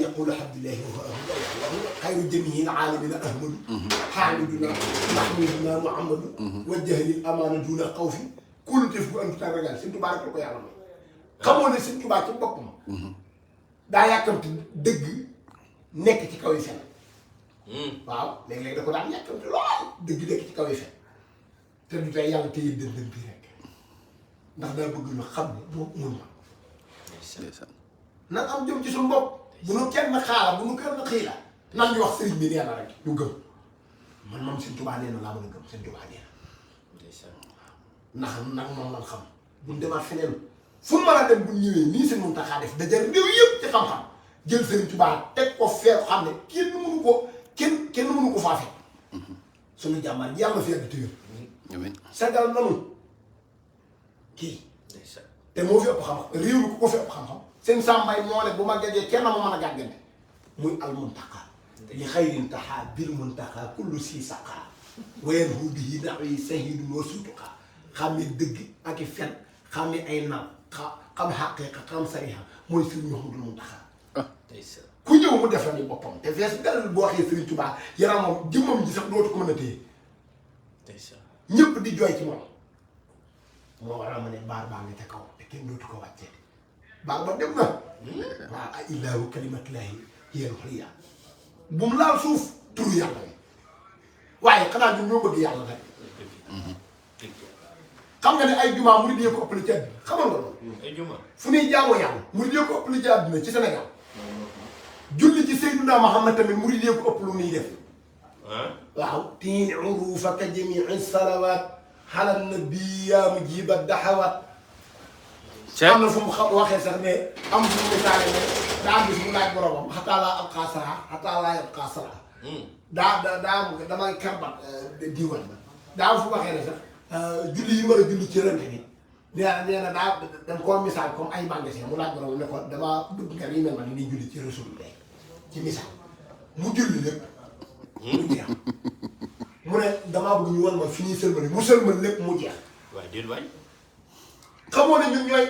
يقول عبد الله وهو خير جميع العالمين أهمل حامدنا محمودنا محمد وجه للأمانة دون خوف كل تفو أنت ترجع سنتو بارك لك يا رب خمون سنتو بارك بكم دا ياكمت دغ نيك ci kaw yi fen waaw léeg-léeg da ko daan yàkkamti lool dëgg nekk ci kaw yi fen te du tey yàlla téye dëndëm bi rek ndax daa bëgg ñu xam ne moom mun na nan am jëm ci suñu bopp bu nu kenn xaala bu nu kenn xiila nan ñu wax sëriñ bi nee na rek ñu gëm man moom Sëriñ Tuubaa nee na laa mën a gëm Sëriñ Tuubaa nee na ndax nag moom man xam buñ demaat feneen fu mën a dem bu ñëwee nii Sëriñ Muntaxaa def dajal réew yëpp ci xam-xam jël Sëriñ Tuubaa teg ko fee xam ne kenn mënu ko faa fekk suñu jàmbaar yàlla fi yàgg téwér sagal nanu kii te moo fi ëpp xam-xam réew mi ku ko fi ëpp xam-xam seen sàmbay moo ne bu ma gàggee kenn ma mën a gàggante muy al muntaqa li xayrin taxaa bil muntaqa kullu si saqa wayen hu bihi nawi sahidun wa sutuqa xam ne dëgg ak i fen xam ne ay naw xam xaqiqa xam sariha mooy Sëriñ Muhammadul Muntaqa ku ñëw mu def la ni boppam te fees dal boo waxee Sëriñ Tuubaa yaramam jëmmam ji sax dootu ko mën a téye ñëpp di jooy ci moom moo waral ma ne baar baa nga ca kaw te kenn dootu ko wàccee baar ba dem na waaw a illaahu kalimatullaahi hiyal ulyaa bu mu laal suuf turu yàlla bi waaye xanaa ñun ñoo bëgg yàlla rek xam nga ne ay jumaa murid yi ko ëppale ci àddina xamal nga loolu ay juma fu ñuy jaamoo yàlla murid yi ko ëppale ci àddina ci Sénégal julli ci Seydina Muhammad tamit murid yi ko ëpp lu muy def waaw tiin urufa ka jamii salawaat xalal nabi yaa mujiba daxawaat am na fu mu waxee sax ne am fu mu misaale ne daa gis mu laaj boromam xataa laa ab xaasara xataa laa ab xaasara daa damay karbat diwal ba daa fu waxee ne sax julli yi mën a julli ci rënt bi nee na dañ koo misaal comme ay magasin mu laaj boromam ne ko damaa bëgg nga yi mel ma ni ni julli ci Rasul day ci misaal mu julli lépp mu jeex mu ne damaa bëgg ñu wan ma fi ñuy sëlmale mu sëlmal lépp mu jeex. waaye déedéet waay. xamoo ne ñun ñooy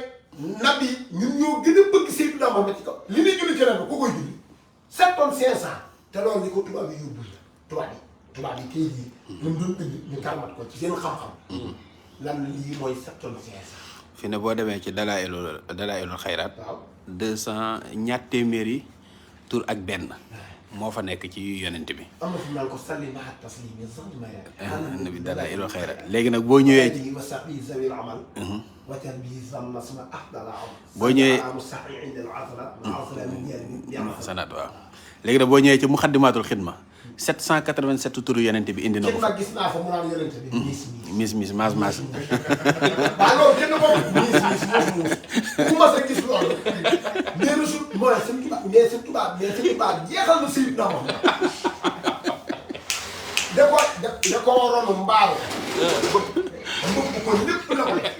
nabi ñun ñoo gën a bëgg Seydina Muhammad ci kaw li ñuy julli ci ren ku koy julli 7 tonnes 500 te loolu li ko tubaab yi yóbbu tubaab yi kii yi. ñu doon bind ñu karmat ko ci seen xam-xam. lan lii mooy 7 tonnes 500. fi ne boo demee ci dalaa'ilul xayraat. waaw 200 ñaar téeméeri tur ak benn. moo fa nekk ci yonent bi. am na fu mu naan ko salli maa taslimi zanma nabi dalaa'ilul xayraat léegi nag boo ñëwee. boo ñëwee sanaat waaw léegi nag boo ñëwee ci muxaddimaatul xidma 787 turu yonent bi indi na kenn ko fa. nag gis naa fa mu naan yonente bi mis maas waaw loolu kenn ko muus ku mas a gis loolu nee na su mooy seen tubaab jeexal na Seydina Muhammad da ko waroon mbaaru mbëgg ko lépp la ko lekk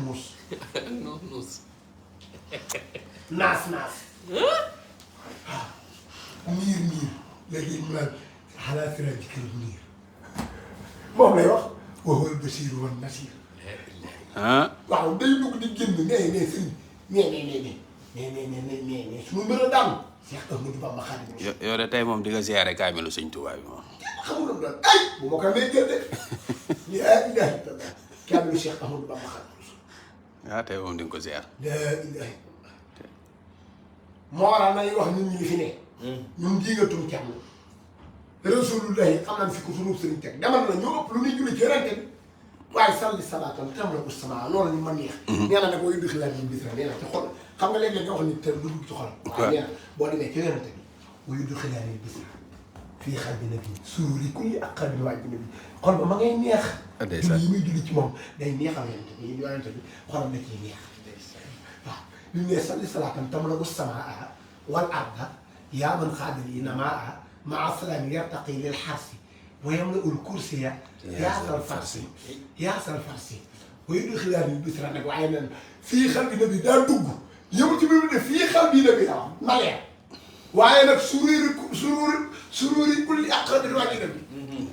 muus naas waaw niir léegi mu naan xalaa sira ci kër niir moom lay wax waxal Basiir wan Nasiir waaw day dugg di génn nee sëriñ nee suñu mbir a daanu Cheikh Ahmadou Bamba Xaadimu Rasuul yow de tey moom di nga ziare kaamilu sëñ Tuubaa bi moom. xamul lu doon ay bu ma ko may jël de laa ilaaha illallaah kaamilu Cheikh Ahmadou Bamba Xaadimu Rasuul tey moom di nga ko ziar. laa ilaaha moo waral nay wax nit ñi li fi ne ñun jiigatum kenn Rasulullahi xam nañ fi ko sunu sëriñ teg demal na ñoo ëpp lu ñuy julli ci rente bi waaye salli salaatan tam la usama loolu ñu ma neex nee na nag wayu dixi laa ñu bis nee na ci xol xam nga léeg-léeg nga wax nit te du dugg ci xolam waaye nee na boo demee ci rente bi wayu dixi laa ñu bis fii xal bi na bi suuri kulli ak xal bi waaj bi na bi xol ba ma ngay neex julli yi muy julli ci moom day neexal yonente bi yonente bi xolam da ciy neex waaw li ñu ne salli salaatan tam la usama wal arda yaa man xaadal yi namaa maa salaam yartaqi lil xarsi wa yamla'u l-kursi yaasal farsi wa yudxilaani l-bisra nag waaye nag fii xal bi nabi daa dugg yëngu ci biir de fii xal bi nabi daa wax na leer waaye nag sururi kulli aqrabi waji nabi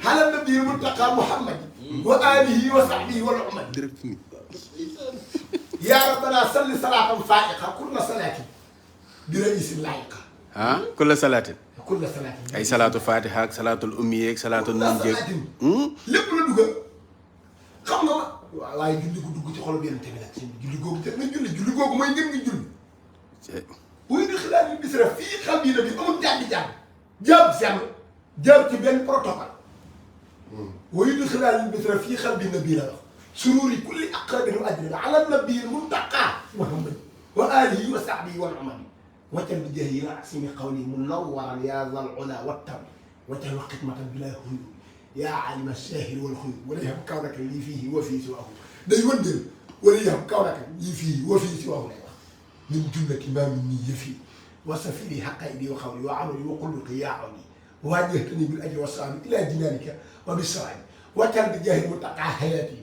xalal nabi muntaqa Muhammad wa alihi wa sahbihi wal umad yaa rabbana salli salaatan faa'iqa kulla salaatin bi ra'iisin laa'iqa kulla salaatin. kulla salaatin ay salaatu fatiha ak salaatul ummi ak salaatul nun jéeg. lépp la dugal xam nga ma waaye julli gu dugg ci xolu yenn tamit nag seen julli googu te nga julli googu mooy ngeen ngi julli buy di xilaat yi bis rek fii xam yi na bi amul jaab ci benn protocole wayu di xilaat yi bis rek fii xam bi na bii la wax sururi kulli aqrabin wa ajrin ala nabiyyil muntaqa Muhammad wa alihi wa sahbihi wal umami waccal bi jeex yi la asimi qawli munawwaran yaa zal ula wattam waccal wa xidmatan bila huy yaa alima shahir wal xuy wala yahab kawnaka lii fii wa fii siwaahu day wëndeel wala yahab kawnaka lii fii wa fii siwaahu lay wax min jumlati maa min nii yëfi wa safiri xaqaydi wa xawli wa amali wa xulluqi yaa awli waajjahtani bil ajri wa saabi ila jinaanika wa bis sawaabi waccal bi jeex muntaqa hayaati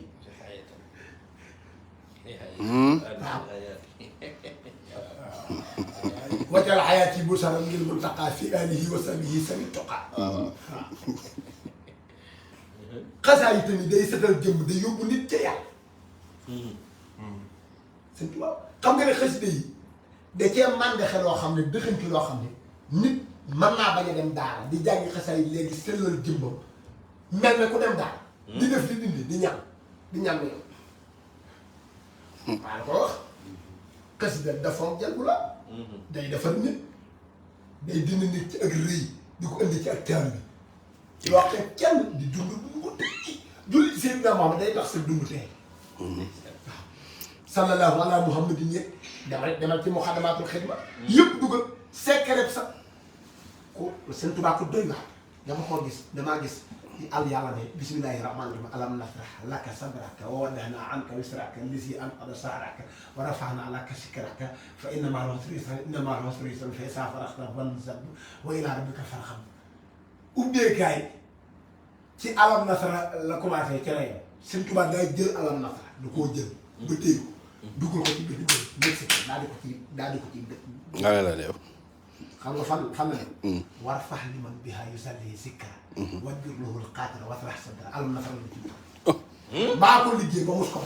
wajal xayaati busaran ngir muntaqa fi alihi wa sahbihi sami toqa xasaa yi tamit day setal jëmm day yóbbu nit ca yàlla sëñ Tuubaa xam nga ne xasida yi da cee màndaxe loo xam ne dëxanti loo xam ne nit mën naa bañ a dem daara di jàngi xasaa yi léegi sellal jëmmam mel na ku dem daara di def di dindi di ñaan na yow waa la ko wax xasida dafa jalbu la day defar nit day dindi nit ci ak rëy di ko indi ci ak taal bi di wax kenn di dund ko tey julli ci Seydina Muhammad day tax sa dund tey waaw sallallahu ala muhammadin yëpp demal ci muxadamatul xidma yëpp dugal secret sax ko seen tubaab ko doy wax dama koo gis damaa gis ci àll yàlla ne bismillahi rahmani rahim alam nasrah laka sadraka wa wada'na anka wisraka allazi anqada sahraka wa rafa'na laka zikraka fa inna ma'al usri yusran inna ma'al usri yusran fa idha faragta fansab wa ila rabbika farghab ubbeekaay ci alam nasra la commencé ca lay seen tubaab day jël alam nasra du koo jël ba téye ko dugal ko ci biir Mexique daal di ko ci nga la def xam nga fan la ne war fax liman biha yusalli zikra wajjur lahul qaadira wasrah sadra alam nasra la ci biir maa ko liggéey ba mos ko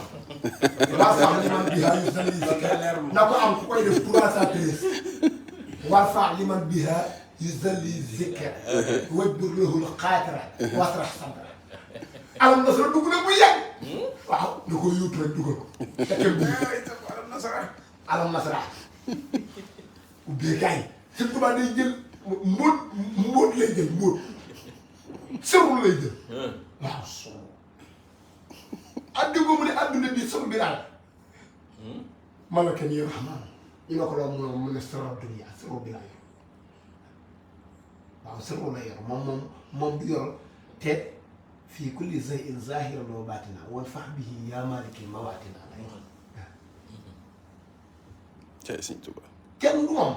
war fax liman biha yusalli zikra na ko am ku koy def 313 war fax liman biha yusalli zikra wajjur lahul qaadira wasrah sadra alam nasra dugg na bu yàgg waaw da koy yóotu rek dugal ko fekkee bu alam nasra ubbeekaay sëñ Tuubaa day jël mbóot lay jël mbóot sërul lay jël waaw addi ko mu ne adduna bi sama bi daal malaka ni rahmaan ñu ne ko doon mu ne sërul dunya sërul bi laay waaw waaw sirru la yor moom du yor te fii kulli shay'in zaahiran wa baatinan wal fax bihi yaa maaliki mawaatina la yor cay Sëñ Tuubaa kenn du moom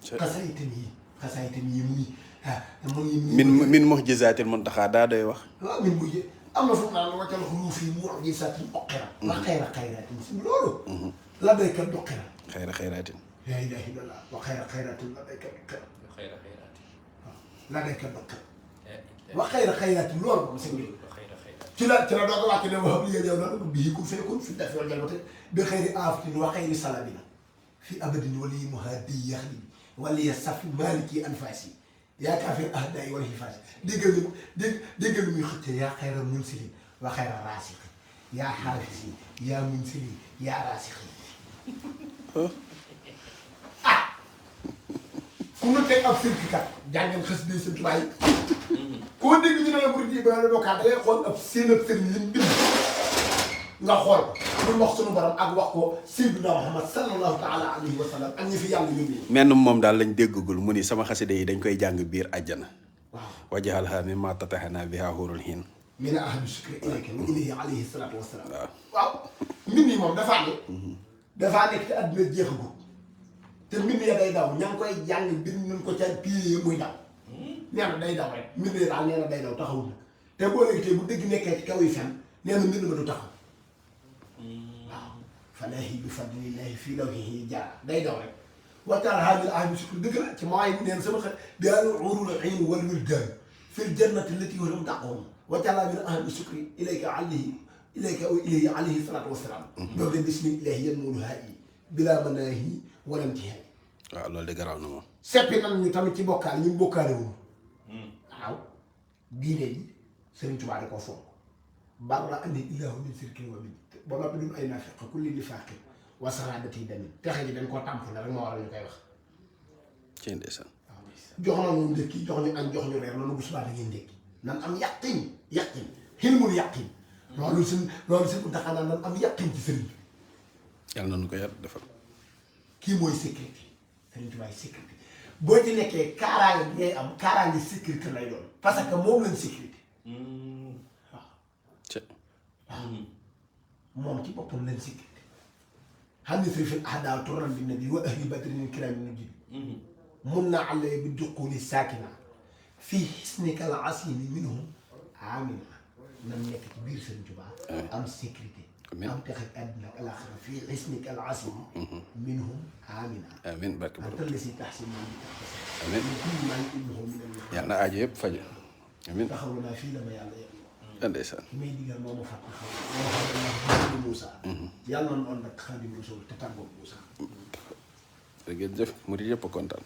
xasaytam yi mu ngi min mu'jizaatil Muntaxaa daa doy wax waaw min mujj am na fu mu naan waccal xuruufi mu'jizaatin uqira wa xayra xayraatin si loolu la daykat duqira xayra xayraatin laa ilaaha illallaah wa xayra xayraatin la daykat duqira xayra xayraati. waaw la daykat duqira wa xayra xayraatin loolu moom sëñ bi ci la doog a wàcc ne wax li yow nag bii ku fekkul fi def yoo jalbate bi xayri aafatin wa xayri salabina fi abadin wali muhaadi yaxli wali safi maliki anfasi yaa kaafir ahdaay wala xifaasi déggal lu muy xëcce yaa xayra munsilin wa xayra raasixi yaa xaafisi yaa munsilin yaa raasixi ku nu teg ab certificat jàngal xës day sëñ Tuubaa yi koo dégg ñu ne la murid yi ba bokkaat da ngay xool ab seen ab sëriñ lim bind nga xool ko lu wax sunu borom ak wax ko Seydina Muhammad sallallahu taala alayhi wa sallam ak ñi fi yàlla yóbbu. menn moom daal lañ déggagul mu ni sama xasida yi dañ koy jàng biir àjjana waaw wajahalha mimma tatahanaa bihaa huurul hiin min ahli shukri ilayka wa ilayhi alayhi salaatu wa salaam. waaw waaw mbind yi moom dafaa nekk te àdduna jeexagul te mbind ya day daw ña ngi koy jàng bind nañ ko ca pilier muy daw nee na day daw rek mbind yi daal nee na day daw taxawul na te boo léegi tey bu dëgg nekkee ci kaw yi fen nee na mbind ma du taxaw waaw falaahi bi fadlillahi fii lawhihi jaar day daw rek waxtaan haamil ahli shukri dëgg la ci mawaay bu neen sama xel daal urul ayn wal wildan fil jannati lati walam taqoon waxtaan min ahli shukri ilayka alayhi salaatu wa salaam loolu de bismillahi yanmuluhaa yi bilaa manaahi wala intihaa waaw loolu de garaaw na moom seppi nan ñu tamit ci bokkaale ñu bokkaale wuñu waaw diine yi Sëriñ Tuubaa da koo fonk barra ani ilaahu min sirkin wa min ba noppi duñ ay nafiq kulli nifaaqin wa saraadati damin texe ji dañ koo tàmp na rek moo waral ñu koy wax ci ndeysaan jox na ñu ndékki jox ñu añ jox ñu reer noonu bu subaa da ngeen ndékki nan am yaqin xilmul yaqin loolu si taxaa naan nan am yaqin ci sëriñ bi yàlla na nu ko yàlla defal kii mooy sécurité Sëriñ Tuubaa sécurité boo ci nekkee kaaraange bi ngay am kaaraange sécurité lay doon parce que moom lañ sécurité waaw moom ci boppam lañ sécurité xam ni sirifil ahdaa turan bi nabi wa ahli badrin kiraamin nujum mun na àllee bi duquli saakina fii xisnika al asimi minhum amina nan nekk ci biir Sëriñ Tuubaa am sécurité am texe àddina ak alaaxira fii xisnika al asimi minhum amina amiin barke borom antal la si taxsin moom bi amiin kulli maa yuhibbuhu min al yàlla na aajo yëpp faju amiin taxaw naa fii la ma yàlla yem ndeysaan ki may digal moo ma fàtt xaw ma Moussa yàlla noonu nag Xaadimu Rasuul te tàggoog Moussa jërëjëf murid yëpp a kontaan